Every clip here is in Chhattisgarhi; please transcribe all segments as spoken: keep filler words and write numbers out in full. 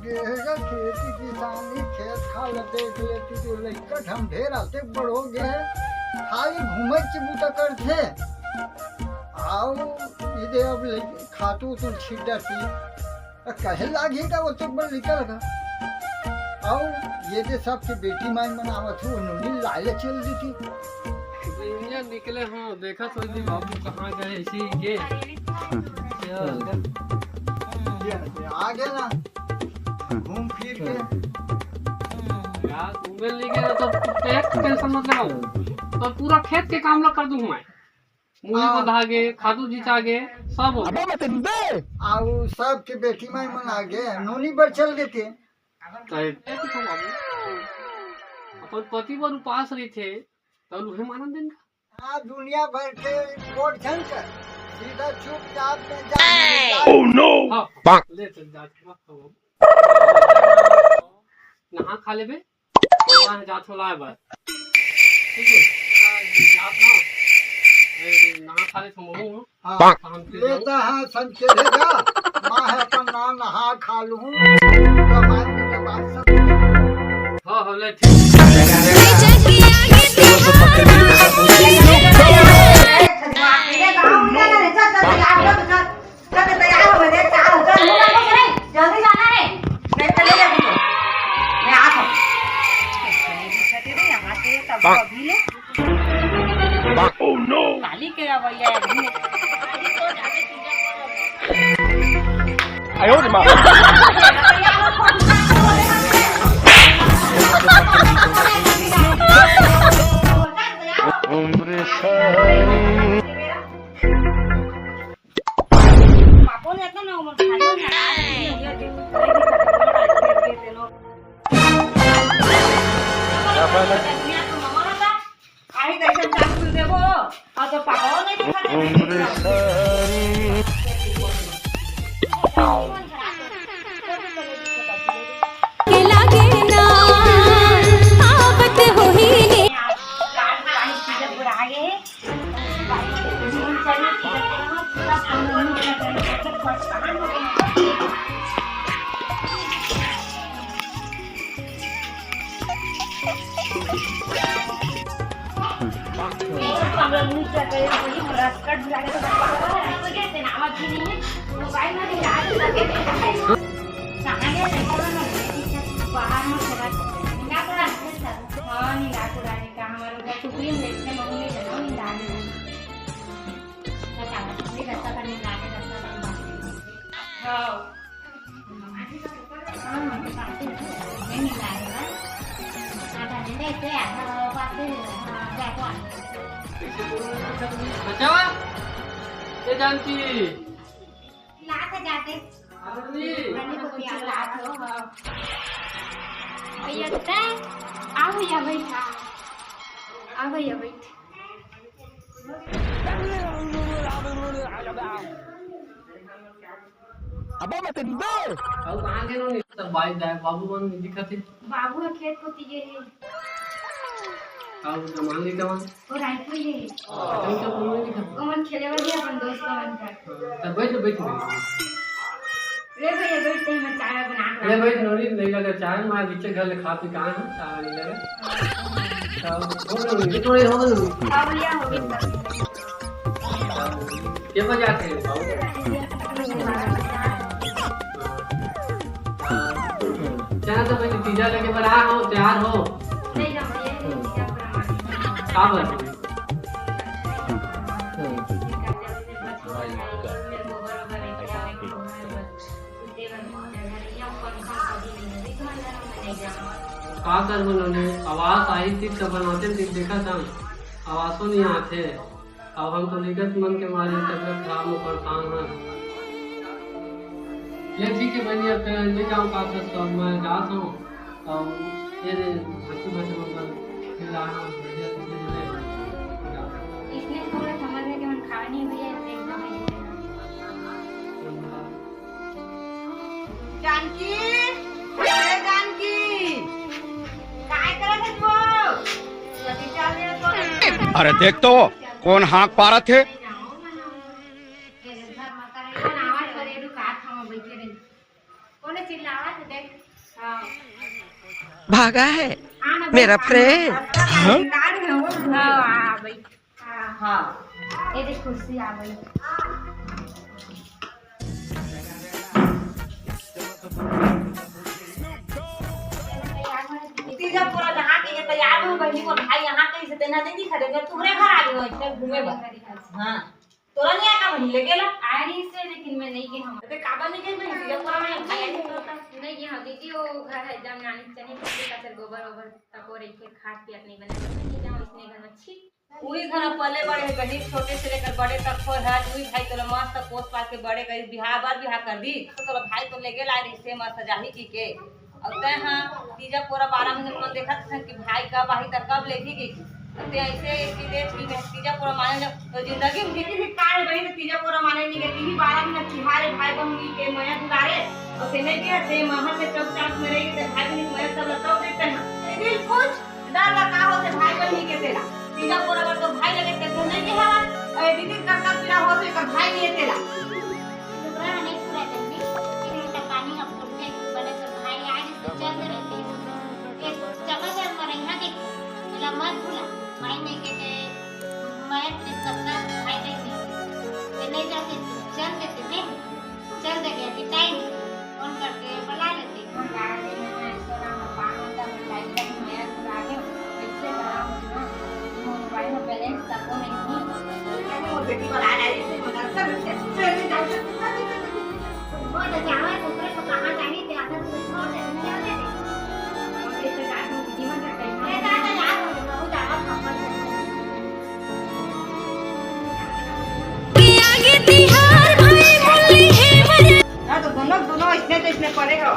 एगा खेती किसानी, खेत खार ल देख लेती तो लइका ढमढेर आते बड़ हो गए हे, खाली घूमच के बूता करथे। आओ, ये दे अब लइ-, खातू तो छिट डारती, कहे लागी का वो तो बड़ निकल गा। आओ, ये दे सबके बेटी माई मन आवत हो, नोनी लाए ल चल देती। दुनिया निकले हो, देखा तो जी बाबू कहाँ गए, इसी के। ये आ गया ना। घूम फिर के। यार, घूमे ले गया तो एक टेंशन मत लगाओ, तो पूरा खेत के काम ला कर दूं मैं। मुही को धागे, खादू जितागे, सब हो। अबे मैं तेरी बे। आऊ सब के बेटी माई मन आगे, नोनी बर चल देते। तो एक तो बाबू, अपन पति बर उपास रही थे, तो उहे मानन देन का? हाँ, दुनिया भर के रिपोर्ट झन कर, सीधा चुपचाप में जा। Oh no! हाँ, ले चल जा, मत कहो। नहा खा लेबे, वहाँ जात हो लाए बर। ठीक है? हाँ, जात हो। ए, नहा खा ले, तुम हो। हाँ, हम फिर लेता है संकेत है जा। मैं है अपन ना नहा खा लूँ। तो मैं उनके बात सब हाँ, हाँ, ले, ठीक। जल्दी जाना है, नहीं तो ले ले तू। मैं आ था। यहाँ से तब अभी ले। Oh no! काली के रवैया है, अभी ले। आयो रे माँ। पापा ने इतना ना उम्र खाली है, ये दे, ये दे, ये दे, ये दे, ये दे। आई कैसे चाकू देबो, और तो पापा नहीं दिखा। के लागे ना, आवत होही ने। बच्चा, ए जानकी। लात जाते। अरे। मैंने तो प्यार लात हो, हाँ। भैया, तै? आ भैया, बैठ, आ। आ भैया, बैठ। अबे मैं तेरी बे। अब कहाँ के लोग सब बाइक जाए, बाबू मन दिखत हे। बाबू ह खेत कोती गे हे। अब जमान ले जमान। वो रायपुर गे हे। तुम तो घूमने दिखत। ओमन खेले बर गे अपन दोस्त मन कर। तब बैठ, बैठ, बैठ। ले भैया, बैठ, तहीं मैं चाय बना के ले बैठ, नोनी, नहीं लगा चाय, मैं पीछे घर ले खा पी कहाँ है, चाय नहीं लगा। तब हो गई, थोड़ी हो गई। हाँ भैया, हो गई। के बजे आथे बाबू? चला तो मैं तीजा लेके बर आ हो, तैयार हो। नहीं, हम ये नहीं, क्या प्रमाण? का बात है? का करबो नोनी, आवास आही, तीर त बनाते, तीर देखत हन, आवासो नहीं आथे। अब हम तो निकट मन के मारे तबियत खराब में परेशान हन। ले ठीक है बहनी, अब तेरा ले जाऊँ का कर, तो मैं जात हूँ। अब ये रे, हंसी बच्चे मन कर, फिर आना, बढ़िया से फिर ले। इसने थोड़ा समझ है कि मन खाने भी है, एकदम ही जानकी, ए जानकी, काय करत हस वो? जल्दी चल रे तो। अरे देख तो, कोन हाँक पारत हे? कोन आवाज करे, रुक, हाथ हम बैठे रही। कोने चिल्लावत हे, देख। हाँ। भागा है हाँ ना, मेरा भाई, friend। हाँ, हाँ, हाँ, हाँ, भाई। हाँ, हाँ। ये देख, कुर्सी आ गई। तीजा पूरा नहा के ये तैयार हो, बहिनी, मोर भाई यहाँ कहीं से तेना नहीं दिखा देंगे, तुम्हरे घर आ गए, इतने घूमे बर। हाँ। तोरा नहीं आका बहिनी ले गेला? आ रही से, लेकिन मैं नहीं गई हूँ। अरे काबर नहीं गई बहिनी? जब तोरा मैं भाई नहीं करता। नहीं गई हूँ दीदी, वो घर है जब नानी चने पीछे का फिर गोबर ओबर तक वो रही के खाद पियत नहीं बना, नहीं जाऊँ इसने घर में छी। वही घर में पले बड़े हैं बहिनी, छोटे से लेकर बड़े तक हो है, दुई भाई तोरा मस्त पोस पाल के बड़े करी, बिहाव बर बिहाव कर दी। तो तोरा भाई तो ले गेला रही से मस्त जाही की के। अउ तैं हा तीजा पोरा बारह महीना अपन देखत हस कि भाई कब आही त कब लेगी की। अउ तैं ऐसे कि देख कि मैं तीजा पोरा माने न तो जिंदगी में जीती भी का है बहिनी, तीजा पोरा माने नहीं गई, बारह महीना तिहारे भाई बहन के मया दुलारे। अउ तैं नहीं गया, तैं महल में चौक चांद में रहेगी, तैं भाई बहन के मया सब लताओ देखते हैं। दिल कुछ डर लगा हो से भाई बहन के तेरा। तीजा पोरा बर तो भाई लगे ते नहीं गया, अरे दीदी करता पीड़ा हो से कर भाई नहीं तेरा। लुगरा ह नइ पुरय तइसे, एक लोटा पानी ह फूटथे, बने तोर भाई आए रहिस त चल दे रहिते। एक जगह जग म रहिहा देख, एला मत भूला। भाई नइ के ते मरत के सपना भाई देख ले। ते नइ जाते, चल देते ने, चल दे गया कि टाइम फोन करके बुला लेते। हाँ, तो दोनों, दोनों इसने तो इसने पड़े हो।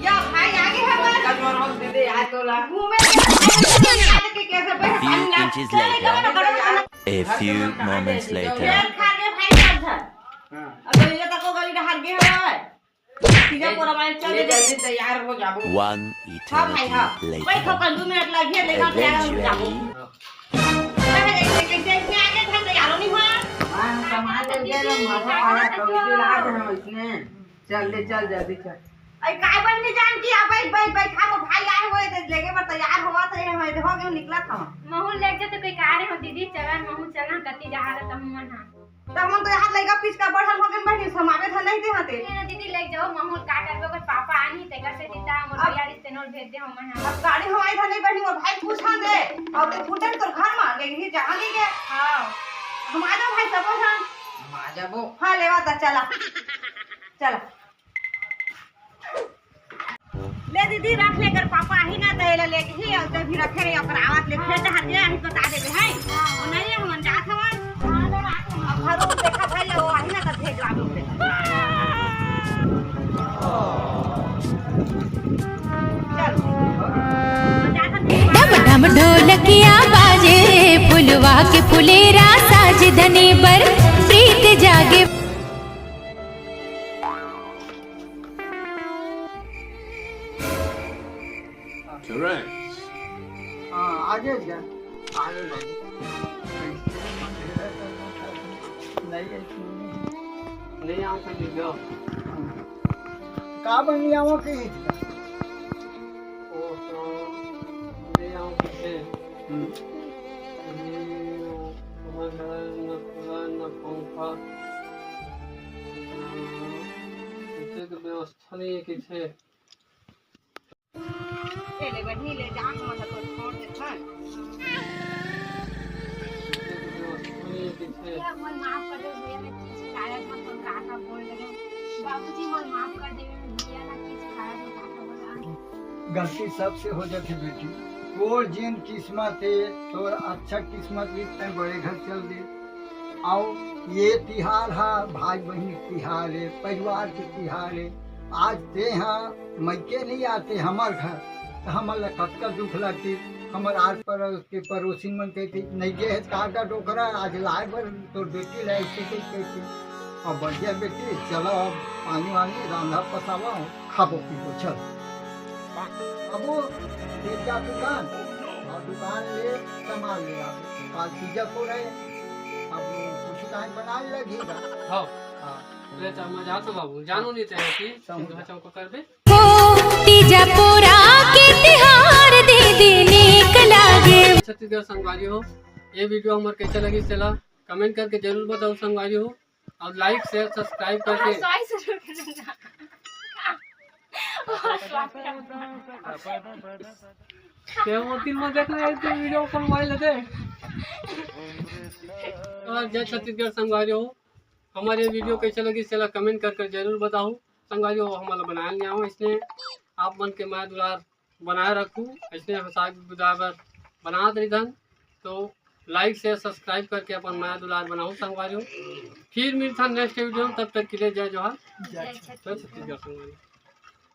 या भाई आगे है बस। कल जोर हम दे दे यार तोला। घूमे के कैसे पैसे पानी ला। Few inches later. A few moments later. यार खा के भाई सब घर। हाँ। अब ये तक को गली हार गए है। तीजा पोरा माने चल ले दे। जल्दी तैयार हो जाबो। One हाँ भाई, हाँ। eternity later. बैठो, कल दो मिनट लगिए, लेकर तैयार हो जाबो। Eventually. अरे, कैसे, कैसे, कैसे आगे थे, तैयार नहीं हुआ? हाँ, सामान लेके ना, माथा खा रहा था, उसके लाज है इसने। चल ले, चल, जल्दी चल। अरे, काय बन नहीं जानती, आप बैठ, बैठ, बैठ, हम भाई आए हुए थे, लेके पर तैयार हुआ था, ये हमारे हो गए, निकला था। महू लेके तो कोई कहा रहे हो, दीदी, चला, महू चला, कती जहाँ रहता हूँ, मन हाँ। त हमन तो यहाँ लइका पिचका बढ़न हो गन बहिनी, समावे था नहीं देहा ते। ये ना दीदी, ले जाओ, महूँ का करबे, ओकर पापा आनी, तेकर से दीदा, मोर अब भैया रिश्ते नोल भेज दे, हम यहाँ। अब गाड़ी हवाई था नहीं बहिनी, मोर भाई पूछा दे, और ते फूटन तोर घर में, लेकिन ये जहाँ नहीं गए। हाँ। हम आ जाओ भाई, सब झन। हम आ जाबो। हाँ, लेवा ता, चला। चला। ले दीदी, रख लेकर पापा आही ना, त एला लेगही, अउ जब भी रखे रही, ओकर आवत ले फेर डहर के आही, बता देबे, है? ओ नहीं, हमन जात हवन। अब घरों देखा भाई, वो आही ना, त भेज लाबो ओकरे। चल। डम डम ढोलकिया बाजे, फुलवा के फुलेरा साज धनी बर, प्रीत जागे। Correct. हाँ, आगे जा। आगे जा। नहीं है, नहीं आओ, कहीं जाओ। का बन नहीं आओ कहीं? ओ, तो नहीं आओ किसे? हम्म। ये, न कूलर, न पंखा। हम्म, इसे तो व्यवस्था नहीं है किसे। ए ले बहिनी, ले जा, हम तो छोड़ देथन। भैया, मोर माफ कर दे, भैया, मैं किस कारण में तोर काका बोल रहे हूँ। बाबूजी, मोर माफ कर दे, मैं भैया ना किस कारण में काका बोला। गलती सबसे हो जाती बेटी, तोर जेन किस्मत है, तोर अच्छा किस्मत भी तैं बड़े घर चल दे। अउ ये तिहार हा भाई बहिनी के तिहार हे, परिवार के तिहार हे। आज तेहा मइके नइ आते हमर घर, त हमन ला कतका दुख लगती। हमर आस पड़ोस के पड़ोसिन मन कहिथे, "नइ गे हे काका डोकरा, आज लाए बर तोर बेटी ला," अइसे कहि कहिथे। अब बढ़िया बेटी, चलो अब पानी वानी रांधा पसावा, खाबो पीबो, चल। अब वो देख जा दुकान, अउ दुकान ले सामान ले आ। काल तीजा पोरा हे, अब कुछ काहीं बनाए लगही गा। हाँ। हाँ। ले त मैं जात हूँ बाबू, जानो नहीं ते कि सिंधुआ चौक करबे। हो तीजा पोरा के तिहार दीदी नीक लागे। छत्तीसगढ़ संगवारी हो, ये वीडियो हमार कैसे लगी तेला कमेंट करके जरूर बताओ संगवारी हो, और लाइक शेयर सब्सक्राइब करके ते मोती में देख ले, एक वीडियो कौन मोबाइल दे। और जय छत्तीसगढ़ संगवारी हो, हमारे वीडियो कैसे लगी तेला कमेंट करके जरूर बताओ संगवारी हो। हमारा बनाए नहीं आओ, इसने आप मन के मया दुलार बनाए रखू, इसने हम साग गुदा बर बनात रहिथन। तो लाइक शेयर सब्सक्राइब करके अपन मया दुलार बनाओ संगवारी हो। फिर मिलथन नेक्स्ट वीडियो में, तब तक के लिए जय जोहार, जय छत्तीसगढ़ संगवारी।